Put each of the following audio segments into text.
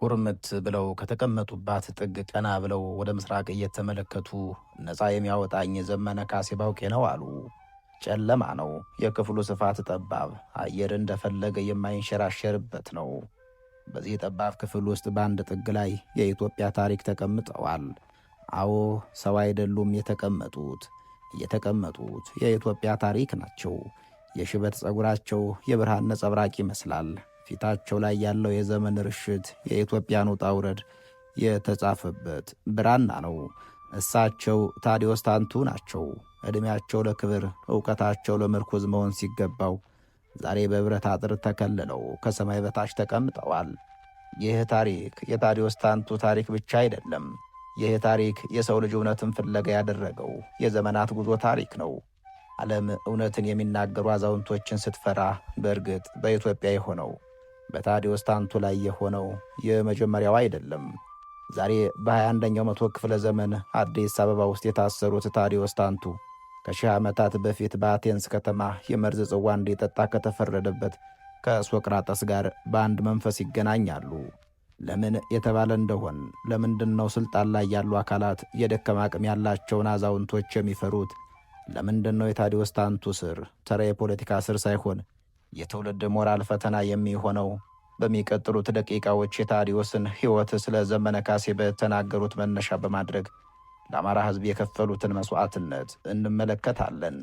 ኩርምት ብለው ከተቀመጡባት ጥግ ቀና ብለው ወደ ምስራቅ እየተመለከቱ ነፃ የሚያወጣኝ ዘመነ ካሴ ባውቄ ነው አሉ። ጨለማ ነው። የክፍሉ ስፋት ጠባብ፣ አየር እንደፈለገ የማይንሸራሸርበት ነው። በዚህ ጠባብ ክፍል ውስጥ በአንድ ጥግ ላይ የኢትዮጵያ ታሪክ ተቀምጠዋል። አዎ፣ ሰው አይደሉም የተቀመጡት። የተቀመጡት የኢትዮጵያ ታሪክ ናቸው። የሽበት ጸጉራቸው የብርሃን ነጸብራቅ ይመስላል። ፊታቸው ላይ ያለው የዘመን ርሽት የኢትዮጵያን ውጣ ውረድ የተጻፈበት ብራና ነው። እሳቸው ታዲዮስ ታንቱ ናቸው። ዕድሜያቸው ለክብር ዕውቀታቸው ለምርኩዝ መሆን ሲገባው ዛሬ በብረት አጥር ተከልለው ከሰማይ በታች ተቀምጠዋል። ይህ ታሪክ የታዲዮስ ታንቱ ታሪክ ብቻ አይደለም። ይህ ታሪክ የሰው ልጅ እውነትን ፍለጋ ያደረገው የዘመናት ጉዞ ታሪክ ነው። ዓለም እውነትን የሚናገሩ አዛውንቶችን ስትፈራ፣ በእርግጥ በኢትዮጵያ የሆነው በታዲዮስ ታንቱ ላይ የሆነው የመጀመሪያው አይደለም። ዛሬ በ21ኛው መቶ ክፍለ ዘመን አዲስ አበባ ውስጥ የታሰሩት ታዲዮስ ታንቱ ከ1000 ዓመታት በፊት በአቴንስ ከተማ የመርዝ ጽዋ እንዲጠጣ ከተፈረደበት ከሶቅራጠስ ጋር በአንድ መንፈስ ይገናኛሉ። ለምን የተባለ እንደሆን ለምንድን ነው ስልጣን ላይ ያሉ አካላት የደከመ አቅም ያላቸውን አዛውንቶች የሚፈሩት? ለምንድን ነው የታዲዮስ ታንቱ እስር ተራ የፖለቲካ እስር ሳይሆን የትውልድ ሞራል ፈተና የሚሆነው? በሚቀጥሉት ደቂቃዎች የታዲዮስን ሕይወት ስለ ዘመነ ካሴ በተናገሩት መነሻ በማድረግ ለአማራ ሕዝብ የከፈሉትን መሥዋዕትነት እንመለከታለን።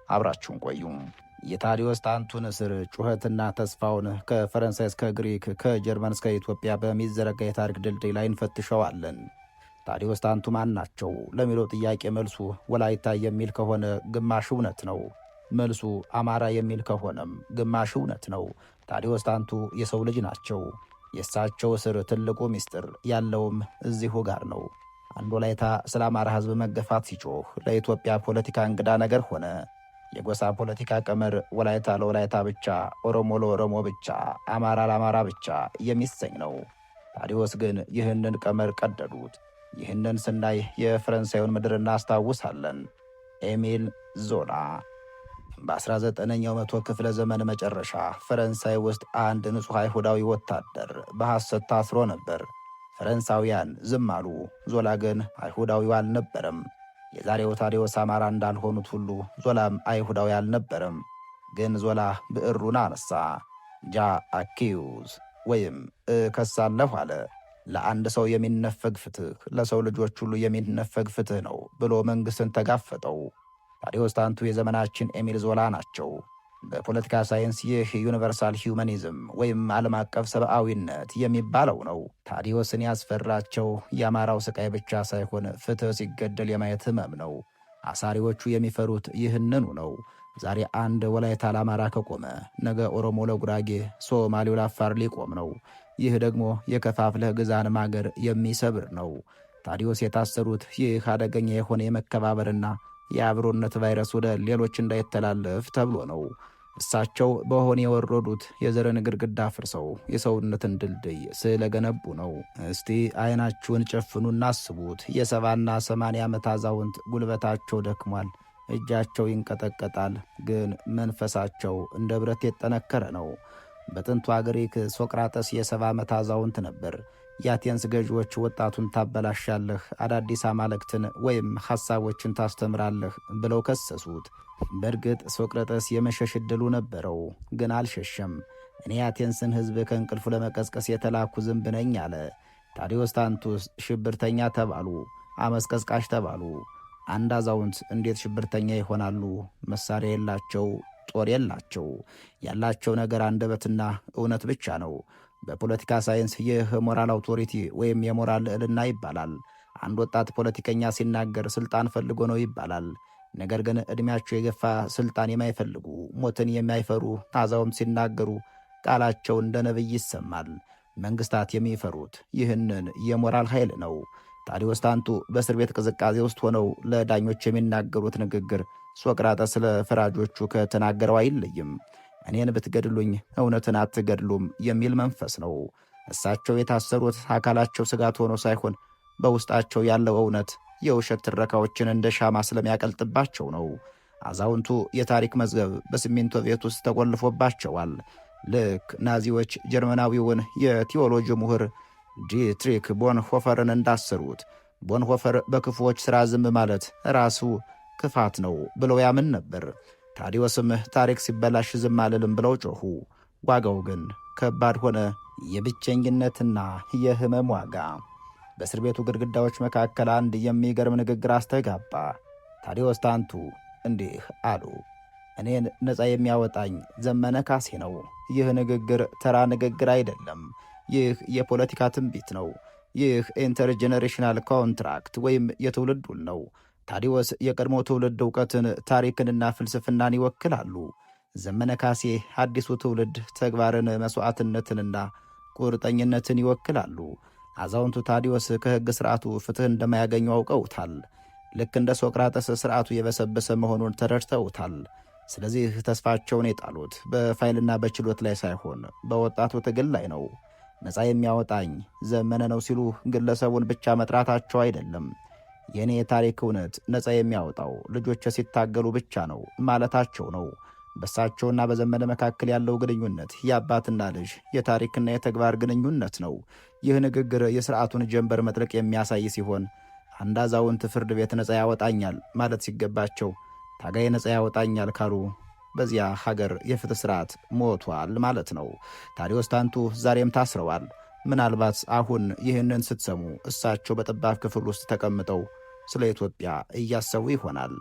አብራችሁን ቆዩ። የታዲዮስ ታንቱን እስር ጩኸትና ተስፋውን ከፈረንሳይ እስከ ግሪክ፣ ከጀርመን እስከ ኢትዮጵያ በሚዘረጋ የታሪክ ድልድይ ላይ እንፈትሸዋለን። ታዲዮስ ታንቱ ማን ናቸው ለሚለው ጥያቄ መልሱ ወላይታ የሚል ከሆነ ግማሽ እውነት ነው። መልሱ አማራ የሚል ከሆነም ግማሽ እውነት ነው። ታዲዮስ ታንቱ የሰው ልጅ ናቸው። የእሳቸው እስር ትልቁ ምስጢር ያለውም እዚሁ ጋር ነው። አንድ ወላይታ ስለ አማራ ሕዝብ መገፋት ሲጮህ ለኢትዮጵያ ፖለቲካ እንግዳ ነገር ሆነ። የጎሳ ፖለቲካ ቀመር ወላይታ ለወላይታ ብቻ፣ ኦሮሞ ለኦሮሞ ብቻ፣ አማራ ለአማራ ብቻ የሚሰኝ ነው። ታዲዮስ ግን ይህንን ቀመር ቀደዱት። ይህንን ስናይ የፈረንሳዩን ምድር እናስታውሳለን። ኤሚል ዞላ በ19ኛው መቶ ክፍለ ዘመን መጨረሻ ፈረንሳይ ውስጥ አንድ ንጹሕ አይሁዳዊ ወታደር በሐሰት ታስሮ ነበር። ፈረንሳውያን ዝም አሉ። ዞላ ግን አይሁዳዊው አልነበረም። የዛሬው ታዲዮስ አማራ እንዳልሆኑት ሁሉ ዞላም አይሁዳዊ አልነበረም። ግን ዞላ ብዕሩን አነሳ። J'accuse ወይም እከሳለሁ አለ። ለአንድ ሰው የሚነፈግ ፍትህ ለሰው ልጆች ሁሉ የሚነፈግ ፍትህ ነው ብሎ መንግሥትን ተጋፈጠው። ታዲዮስ ታንቱ የዘመናችን ኤሚል ዞላ ናቸው። በፖለቲካ ሳይንስ ይህ universal humanism ወይም ዓለም አቀፍ ሰብአዊነት የሚባለው ነው። ታዲዮስን ያስፈራቸው የአማራው ስቃይ ብቻ ሳይሆን ፍትህ ሲገደል የማየት ህመም ነው። አሳሪዎቹ የሚፈሩት ይህንኑ ነው። ዛሬ አንድ ወላይታ ለአማራ ከቆመ ነገ ኦሮሞ ለጉራጌ፣ ሶማሌው ለአፋር ሊቆም ነው። ይህ ደግሞ የከፋፍለህ ግዛን ማገር የሚሰብር ነው። ታዲዮስ የታሰሩት ይህ አደገኛ የሆነ የመከባበርና የአብሮነት ቫይረስ ወደ ሌሎች እንዳይተላለፍ ተብሎ ነው። እሳቸው በሆነ የወረዱት የዘርን ግድግዳ አፍርሰው የሰውነትን ድልድይ ስለገነቡ ነው። እስቲ አይናችሁን ጨፍኑና አስቡት። የ70ና 80 ዓመት አዛውንት ጉልበታቸው ደክሟል፣ እጃቸው ይንቀጠቀጣል፣ ግን መንፈሳቸው እንደ ብረት የጠነከረ ነው። በጥንቷ ግሪክ ሶቅራጠስ የ70 ዓመት አዛውንት ነበር። የአቴንስ ገዢዎች ወጣቱን ታበላሻለህ፣ አዳዲስ አማልክትን ወይም ሐሳቦችን ታስተምራለህ ብለው ከሰሱት። በእርግጥ ሶቅራጠስ የመሸሽ ዕድሉ ነበረው፣ ግን አልሸሸም። እኔ የአቴንስን ሕዝብ ከእንቅልፉ ለመቀስቀስ የተላኩ ዝንብ ነኝ አለ። ታዲዮስ ታንቱስ ሽብርተኛ ተባሉ፣ አመፅ ቀስቃሽ ተባሉ። አንድ አዛውንት እንዴት ሽብርተኛ ይሆናሉ? መሳሪያ የላቸው፣ ጦር የላቸው። ያላቸው ነገር አንደበትና እውነት ብቻ ነው። በፖለቲካ ሳይንስ ይህ moral authority ወይም የሞራል ልዕልና ይባላል። አንድ ወጣት ፖለቲከኛ ሲናገር ስልጣን ፈልጎ ነው ይባላል። ነገር ግን ዕድሜያቸው የገፋ ስልጣን የማይፈልጉ ሞትን የማይፈሩ አዛውንት ሲናገሩ ቃላቸው እንደ ነቢይ ይሰማል። መንግስታት የሚፈሩት ይህንን የሞራል ኃይል ነው። ታዲዮስ ታንቱ በእስር ቤት ቅዝቃዜ ውስጥ ሆነው ለዳኞች የሚናገሩት ንግግር ሶቅራጠስ ስለ ፈራጆቹ ከተናገረው አይለይም። እኔን ብትገድሉኝ እውነትን አትገድሉም የሚል መንፈስ ነው። እሳቸው የታሰሩት አካላቸው ስጋት ሆኖ ሳይሆን በውስጣቸው ያለው እውነት የውሸት ትረካዎችን እንደ ሻማ ስለሚያቀልጥባቸው ነው። አዛውንቱ የታሪክ መዝገብ በሲሚንቶ ቤት ውስጥ ተቆልፎባቸዋል። ልክ ናዚዎች ጀርመናዊውን የቲዎሎጂ ምሁር ዲትሪክ ቦንሆፈርን እንዳሰሩት። ቦንሆፈር በክፉዎች ሥራ ዝም ማለት ራሱ ክፋት ነው ብለው ያምን ነበር። ታዲዮስም ታሪክ ሲበላሽ ዝም አልልም ብለው ጮኹ። ዋጋው ግን ከባድ ሆነ። የብቸኝነትና የህመም ዋጋ። በእስር ቤቱ ግድግዳዎች መካከል አንድ የሚገርም ንግግር አስተጋባ። ታዲዮስ ታንቱ እንዲህ አሉ። እኔን ነፃ የሚያወጣኝ ዘመነ ካሴ ነው። ይህ ንግግር ተራ ንግግር አይደለም። ይህ የፖለቲካ ትንቢት ነው። ይህ intergenerational contract ወይም የትውልድ ውል ነው። ታዲዮስ የቀድሞ ትውልድ እውቀትን፣ ታሪክንና ፍልስፍናን ይወክላሉ። ዘመነ ካሴ አዲሱ ትውልድ ተግባርን፣ መሥዋዕትነትንና ቁርጠኝነትን ይወክላሉ። አዛውንቱ ታዲዮስ ከሕግ ሥርዓቱ ፍትሕ እንደማያገኙ አውቀውታል። ልክ እንደ ሶቅራጠስ ሥርዓቱ የበሰበሰ መሆኑን ተረድተውታል። ስለዚህ ተስፋቸውን የጣሉት በፋይልና በችሎት ላይ ሳይሆን በወጣቱ ትግል ላይ ነው። ነፃ የሚያወጣኝ ዘመነ ነው ሲሉ ግለሰቡን ብቻ መጥራታቸው አይደለም። የእኔ የታሪክ እውነት ነፃ የሚያወጣው ልጆች ሲታገሉ ብቻ ነው ማለታቸው ነው። በእሳቸውና በዘመነ መካከል ያለው ግንኙነት የአባትና ልጅ የታሪክና የተግባር ግንኙነት ነው። ይህ ንግግር የሥርዓቱን ጀንበር መጥለቅ የሚያሳይ ሲሆን አንድ አዛውንት ፍርድ ቤት ነፃ ያወጣኛል ማለት ሲገባቸው ታጋይ ነፃ ያወጣኛል ካሉ በዚያ ሀገር የፍትህ ስርዓት ሞቷል ማለት ነው። ታዲዮስ ታንቱ ዛሬም ታስረዋል። ምናልባት አሁን ይህንን ስትሰሙ እሳቸው በጠባብ ክፍል ውስጥ ተቀምጠው ስለ ኢትዮጵያ እያሰቡ ይሆናል።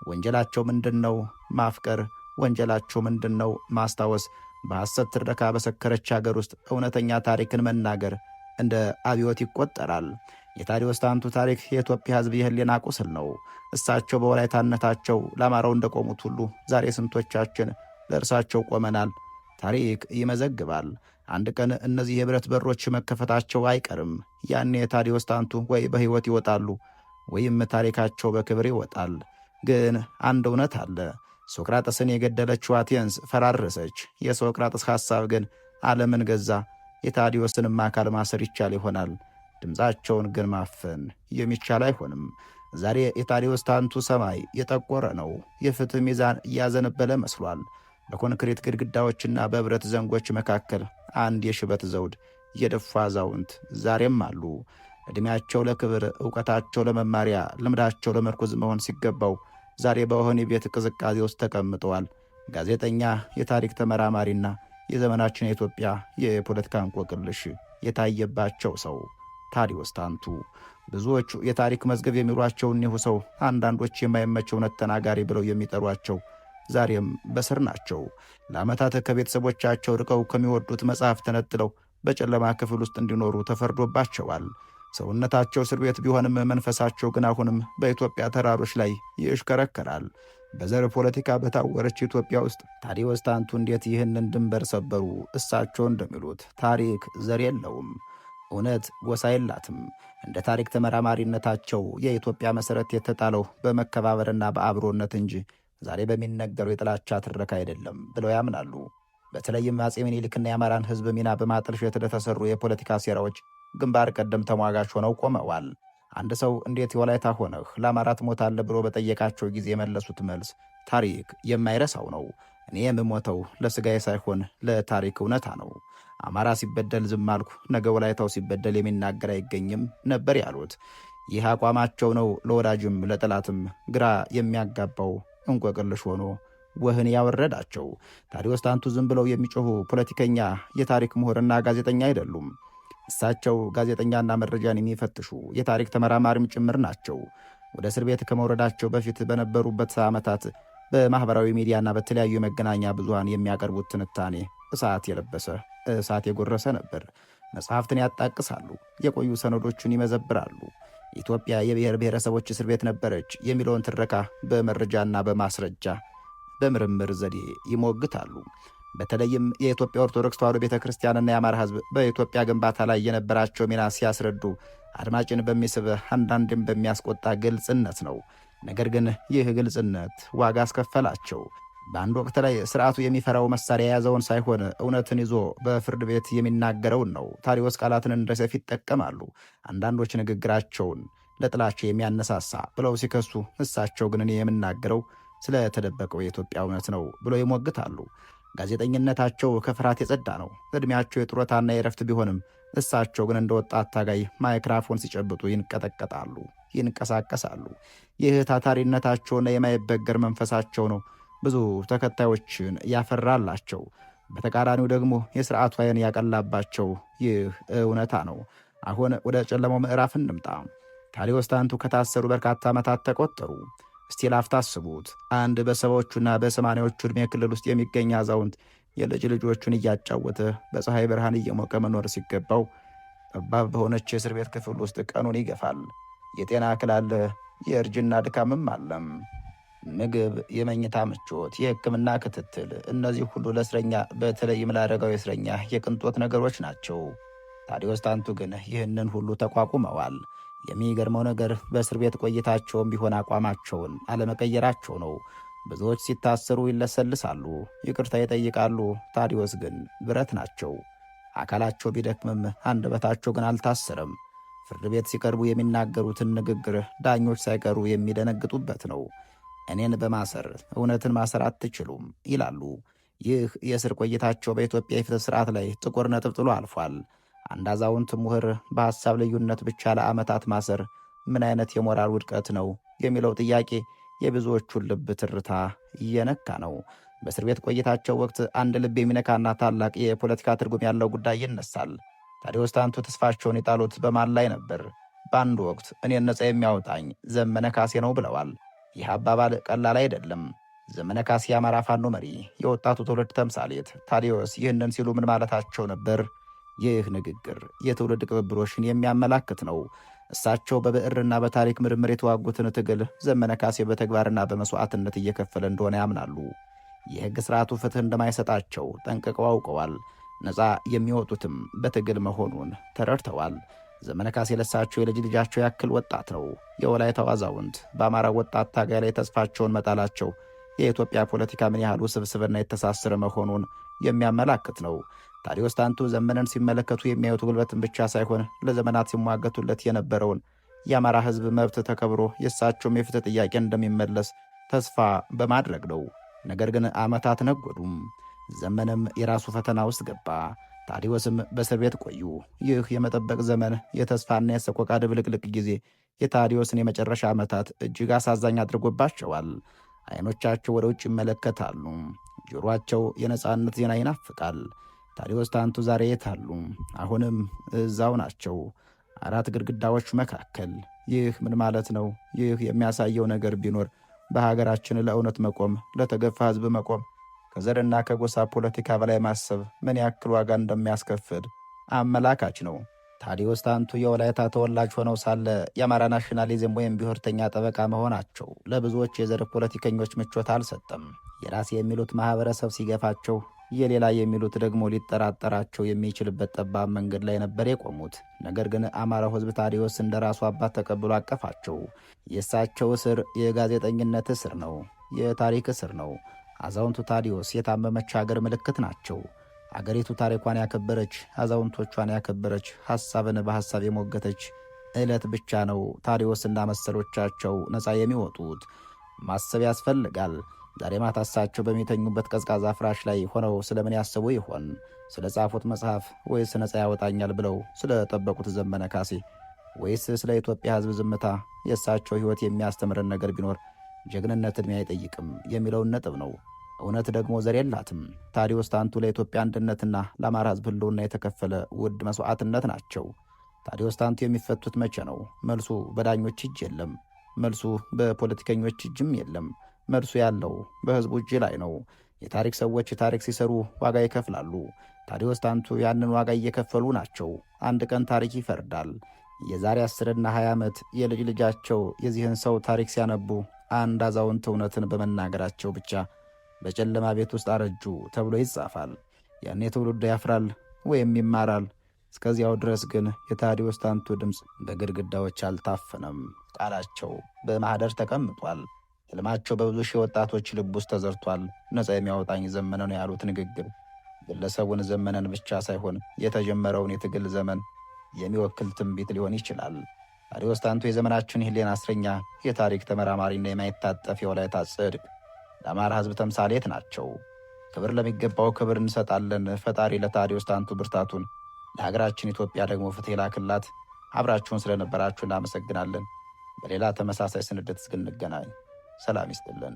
ወንጀላቸው ምንድን ነው? ማፍቀር። ወንጀላቸው ምንድን ነው? ማስታወስ። በሐሰት ትረካ በሰከረች ሀገር ውስጥ እውነተኛ ታሪክን መናገር እንደ አብዮት ይቆጠራል። የታዲዮስ ታንቱ ታሪክ የኢትዮጵያ ሕዝብ የህሊና ቁስል ነው። እሳቸው በወላይታነታቸው ለአማራው እንደቆሙት ሁሉ ዛሬ ስንቶቻችን ለእርሳቸው ቆመናል? ታሪክ ይመዘግባል። አንድ ቀን እነዚህ የብረት በሮች መከፈታቸው አይቀርም። ያኔ የታዲዮስ ታንቱ ወይ በሕይወት ይወጣሉ ወይም ታሪካቸው በክብር ይወጣል። ግን አንድ እውነት አለ። ሶቅራጥስን የገደለችው አቴንስ ፈራረሰች። የሶቅራጥስ ሐሳብ ግን ዓለምን ገዛ። የታዲዮስንም አካል ማሰር ይቻል ይሆናል፣ ድምፃቸውን ግን ማፈን የሚቻል አይሆንም። ዛሬ የታዲዮስ ታንቱ ሰማይ የጠቆረ ነው። የፍትህ ሚዛን እያዘነበለ መስሏል። በኮንክሪት ግድግዳዎችና በብረት ዘንጎች መካከል አንድ የሽበት ዘውድ የደፉ አዛውንት ዛሬም አሉ። ዕድሜያቸው ለክብር፣ ዕውቀታቸው ለመማሪያ፣ ልምዳቸው ለመርኩዝ መሆን ሲገባው ዛሬ በወህኒ ቤት ቅዝቃዜ ውስጥ ተቀምጠዋል። ጋዜጠኛ፣ የታሪክ ተመራማሪና የዘመናችን የኢትዮጵያ የፖለቲካ እንቆቅልሽ የታየባቸው ሰው ታዲዮስ ታንቱ። ብዙዎቹ የታሪክ መዝገብ የሚሏቸው እኒሁ ሰው፣ አንዳንዶች የማይመች እውነት ተናጋሪ ብለው የሚጠሯቸው ዛሬም በስር ናቸው። ለዓመታት ከቤተሰቦቻቸው ርቀው ከሚወዱት መጽሐፍ ተነጥለው በጨለማ ክፍል ውስጥ እንዲኖሩ ተፈርዶባቸዋል። ሰውነታቸው እስር ቤት ቢሆንም መንፈሳቸው ግን አሁንም በኢትዮጵያ ተራሮች ላይ ይሽከረከራል። በዘር ፖለቲካ በታወረች ኢትዮጵያ ውስጥ ታዲዮስ ታንቱ እንዴት ይህንን ድንበር ሰበሩ? እሳቸው እንደሚሉት ታሪክ ዘር የለውም፣ እውነት ጎሳ የላትም። እንደ ታሪክ ተመራማሪነታቸው የኢትዮጵያ መሠረት የተጣለው በመከባበርና በአብሮነት እንጂ ዛሬ በሚነገረው የጥላቻ ትረካ አይደለም ብለው ያምናሉ። በተለይም አፄ ምኒልክና የአማራን ሕዝብ ሚና በማጠልሸት ለተሰሩ የፖለቲካ ሴራዎች ግንባር ቀደም ተሟጋች ሆነው ቆመዋል። አንድ ሰው እንዴት የወላይታ ሆነህ ለአማራ ትሞታለህ ብሎ በጠየቃቸው ጊዜ የመለሱት መልስ ታሪክ የማይረሳው ነው። እኔ የምሞተው ለስጋዬ ሳይሆን ለታሪክ እውነታ ነው። አማራ ሲበደል ዝም አልኩ፣ ነገ ወላይታው ሲበደል የሚናገር አይገኝም ነበር ያሉት። ይህ አቋማቸው ነው ለወዳጅም ለጠላትም ግራ የሚያጋባው እንቆቅልሽ ሆኖ ወህኒ ያወረዳቸው። ታዲዮስ ታንቱ ዝም ብለው የሚጮኹ ፖለቲከኛ፣ የታሪክ ምሁርና ጋዜጠኛ አይደሉም። እሳቸው ጋዜጠኛና መረጃን የሚፈትሹ የታሪክ ተመራማሪም ጭምር ናቸው። ወደ እስር ቤት ከመውረዳቸው በፊት በነበሩበት ዓመታት በማኅበራዊ ሚዲያና በተለያዩ የመገናኛ ብዙሃን የሚያቀርቡት ትንታኔ እሳት የለበሰ እሳት የጎረሰ ነበር። መጽሐፍትን ያጣቅሳሉ፣ የቆዩ ሰነዶችን ይመዘብራሉ። ኢትዮጵያ የብሔር ብሔረሰቦች እስር ቤት ነበረች የሚለውን ትረካ በመረጃና በማስረጃ በምርምር ዘዴ ይሞግታሉ። በተለይም የኢትዮጵያ ኦርቶዶክስ ተዋሕዶ ቤተ ክርስቲያንና የአማራ ሕዝብ በኢትዮጵያ ግንባታ ላይ የነበራቸው ሚና ሲያስረዱ አድማጭን በሚስብ አንዳንድም በሚያስቆጣ ግልጽነት ነው። ነገር ግን ይህ ግልጽነት ዋጋ አስከፈላቸው። በአንድ ወቅት ላይ ስርዓቱ የሚፈራው መሳሪያ የያዘውን ሳይሆን እውነትን ይዞ በፍርድ ቤት የሚናገረውን ነው። ታዲዮስ ቃላትን እንደ ሰይፍ ይጠቀማሉ። አንዳንዶች ንግግራቸውን ለጥላቸው የሚያነሳሳ ብለው ሲከሱ፣ እሳቸው ግን እኔ የምናገረው ስለተደበቀው የኢትዮጵያ እውነት ነው ብለው ይሞግታሉ። ጋዜጠኝነታቸው ከፍርሃት የጸዳ ነው። ዕድሜያቸው የጡረታና የእረፍት ቢሆንም እሳቸው ግን እንደ ወጣት ታጋይ ማይክራፎን ሲጨብጡ ይንቀጠቀጣሉ፣ ይንቀሳቀሳሉ። ይህ ታታሪነታቸውና የማይበገር መንፈሳቸው ነው ብዙ ተከታዮችን ያፈራላቸው። በተቃራኒው ደግሞ የስርዓቱ ዓይን ያቀላባቸው ይህ እውነታ ነው። አሁን ወደ ጨለማው ምዕራፍ እንምጣ። ታዲዮስ ታንቱ ከታሰሩ በርካታ ዓመታት ተቆጠሩ። እስቲ ላፍታ አስቡት። አንድ በ70ዎቹና በ80ዎቹ ዕድሜ ክልል ውስጥ የሚገኝ አዛውንት የልጅ ልጆቹን እያጫወተ በፀሐይ ብርሃን እየሞቀ መኖር ሲገባው ጠባብ በሆነች የእስር ቤት ክፍል ውስጥ ቀኑን ይገፋል። የጤና እክል አለ፣ የእርጅና ድካምም አለም። ምግብ፣ የመኝታ ምቾት፣ የሕክምና ክትትል፣ እነዚህ ሁሉ ለእስረኛ በተለይም ለአረጋዊ እስረኛ የቅንጦት ነገሮች ናቸው። ታዲዮስ ታንቱ ግን ይህንን ሁሉ ተቋቁመዋል። የሚገርመው ነገር በእስር ቤት ቆይታቸውም ቢሆን አቋማቸውን አለመቀየራቸው ነው። ብዙዎች ሲታሰሩ ይለሰልሳሉ፣ ይቅርታ ይጠይቃሉ። ታዲዮስ ግን ብረት ናቸው። አካላቸው ቢደክምም አንደበታቸው ግን አልታሰረም። ፍርድ ቤት ሲቀርቡ የሚናገሩትን ንግግር ዳኞች ሳይቀሩ የሚደነግጡበት ነው። እኔን በማሰር እውነትን ማሰር አትችሉም ይላሉ። ይህ የእስር ቆይታቸው በኢትዮጵያ የፍትህ ስርዓት ላይ ጥቁር ነጥብ ጥሎ አልፏል። አንድ አዛውንት ምሁር በሐሳብ ልዩነት ብቻ ለዓመታት ማሰር ምን አይነት የሞራል ውድቀት ነው የሚለው ጥያቄ የብዙዎቹን ልብ ትርታ እየነካ ነው። በእስር ቤት ቆይታቸው ወቅት አንድ ልብ የሚነካና ታላቅ የፖለቲካ ትርጉም ያለው ጉዳይ ይነሳል። ታዲዮስ ታንቱ ተስፋቸውን የጣሉት በማን ላይ ነበር? በአንድ ወቅት እኔን ነፃ የሚያወጣኝ ዘመነ ካሴ ነው ብለዋል። ይህ አባባል ቀላል አይደለም። ዘመነ ካሴ የአማራ ፋኖ መሪ፣ የወጣቱ ትውልድ ተምሳሌት። ታዲዮስ ይህንን ሲሉ ምን ማለታቸው ነበር? ይህ ንግግር የትውልድ ቅብብሎሽን የሚያመላክት ነው። እሳቸው በብዕርና በታሪክ ምርምር የተዋጉትን ትግል ዘመነ ካሴ በተግባርና በመስዋዕትነት እየከፈለ እንደሆነ ያምናሉ። የሕግ ሥርዓቱ ፍትሕ እንደማይሰጣቸው ጠንቅቀው አውቀዋል። ነፃ የሚወጡትም በትግል መሆኑን ተረድተዋል። ዘመነ ካሴ ለሳቸው የልጅ ልጃቸው ያክል ወጣት ነው። የወላይታው አዛውንት በአማራ ወጣት ታጋይ ላይ ተስፋቸውን መጣላቸው የኢትዮጵያ ፖለቲካ ምን ያህል ውስብስብና የተሳሰረ መሆኑን የሚያመላክት ነው። ታዲዮስ ታንቱ ዘመነን ሲመለከቱ የሚያዩት ጉልበትን ብቻ ሳይሆን ለዘመናት ሲሟገቱለት የነበረውን የአማራ ሕዝብ መብት ተከብሮ የእሳቸውም የፍትህ ጥያቄ እንደሚመለስ ተስፋ በማድረግ ነው። ነገር ግን ዓመታት ነጎዱም። ዘመንም የራሱ ፈተና ውስጥ ገባ። ታዲዮስም በእስር ቤት ቆዩ። ይህ የመጠበቅ ዘመን፣ የተስፋና የሰቆቃ ድብልቅልቅ ጊዜ የታዲዮስን የመጨረሻ ዓመታት እጅግ አሳዛኝ አድርጎባቸዋል። ዓይኖቻቸው ወደ ውጭ ይመለከታሉ፣ ጆሮአቸው የነፃነት ዜና ይናፍቃል። ታዲዮስ ታንቱ ዛሬ የት አሉ? አሁንም እዛው ናቸው፣ አራት ግድግዳዎች መካከል። ይህ ምን ማለት ነው? ይህ የሚያሳየው ነገር ቢኖር በሀገራችን ለእውነት መቆም፣ ለተገፋ ሕዝብ መቆም፣ ከዘርና ከጎሳ ፖለቲካ በላይ ማሰብ ምን ያክል ዋጋ እንደሚያስከፍል አመላካች ነው። ታዲዮስ ታንቱ የወላይታ ተወላጅ ሆነው ሳለ የአማራ nationalism ወይም ብሔርተኛ ጠበቃ መሆናቸው ለብዙዎች የዘር ፖለቲከኞች ምቾት አልሰጠም። የራሴ የሚሉት ማኅበረሰብ ሲገፋቸው፣ የሌላ የሚሉት ደግሞ ሊጠራጠራቸው የሚችልበት ጠባብ መንገድ ላይ ነበር የቆሙት። ነገር ግን አማራው ሕዝብ ታዲዮስ እንደ ራሱ አባት ተቀብሎ አቀፋቸው። የእሳቸው እስር የጋዜጠኝነት እስር ነው፣ የታሪክ እስር ነው። አዛውንቱ ታዲዮስ የታመመች ሀገር ምልክት ናቸው። አገሪቱ ታሪኳን ያከበረች፣ አዛውንቶቿን ያከበረች፣ ሐሳብን በሐሳብ የሞገተች ዕለት ብቻ ነው ታዲዮስና መሰሎቻቸው ነፃ የሚወጡት። ማሰብ ያስፈልጋል። ዛሬ ማታ እሳቸው በሚተኙበት ቀዝቃዛ ፍራሽ ላይ ሆነው ስለምን ያስቡ ይሆን? ስለ ጻፉት መጽሐፍ ወይስ ነፃ ያወጣኛል ብለው ስለ ጠበቁት ዘመነ ካሴ ወይስ ስለ ኢትዮጵያ ሕዝብ ዝምታ? የእሳቸው ሕይወት የሚያስተምረን ነገር ቢኖር ጀግንነት ዕድሜ አይጠይቅም የሚለውን ነጥብ ነው። እውነት ደግሞ ዘር የላትም። ታዲዮስ ታንቱ ለኢትዮጵያ አንድነትና ለአማራ ሕዝብ ሕልውና የተከፈለ ውድ መስዋዕትነት ናቸው። ታዲዮስ ታንቱ የሚፈቱት መቼ ነው? መልሱ በዳኞች እጅ የለም። መልሱ በፖለቲከኞች እጅም የለም። መልሱ ያለው በሕዝቡ እጅ ላይ ነው። የታሪክ ሰዎች ታሪክ ሲሰሩ ዋጋ ይከፍላሉ። ታዲዮስ ታንቱ ያንን ዋጋ እየከፈሉ ናቸው። አንድ ቀን ታሪክ ይፈርዳል። የዛሬ 10ና 20 ዓመት የልጅ ልጃቸው የዚህን ሰው ታሪክ ሲያነቡ አንድ አዛውንት እውነትን በመናገራቸው ብቻ በጨለማ ቤት ውስጥ አረጁ ተብሎ ይጻፋል። ያኔ ትውልዱ ያፍራል ወይም ይማራል። እስከዚያው ድረስ ግን የታዲዮስ ታንቱ ድምፅ በግድግዳዎች አልታፈነም። ቃላቸው በማኅደር ተቀምጧል። ሕልማቸው በብዙ ሺህ ወጣቶች ልብ ውስጥ ተዘርቷል። ነፃ የሚያወጣኝ ዘመነ ነው ያሉት ንግግር ግለሰቡን ዘመነን ብቻ ሳይሆን የተጀመረውን የትግል ዘመን የሚወክል ትንቢት ሊሆን ይችላል። ታዲዮስ ታንቱ የዘመናችን የሕሊና እስረኛ፣ የታሪክ ተመራማሪና የማይታጠፍ የወላይታ ጽድቅ ለአማራ ሕዝብ ተምሳሌት ናቸው። ክብር ለሚገባው ክብር እንሰጣለን። ፈጣሪ ለታዲዮስ ታንቱ ብርታቱን፣ ለሀገራችን ኢትዮጵያ ደግሞ ፍትሕ ይላክላት። አብራችሁን ስለነበራችሁ እናመሰግናለን። በሌላ ተመሳሳይ ስንድት እስክንገናኝ ሰላም ይስጥልን።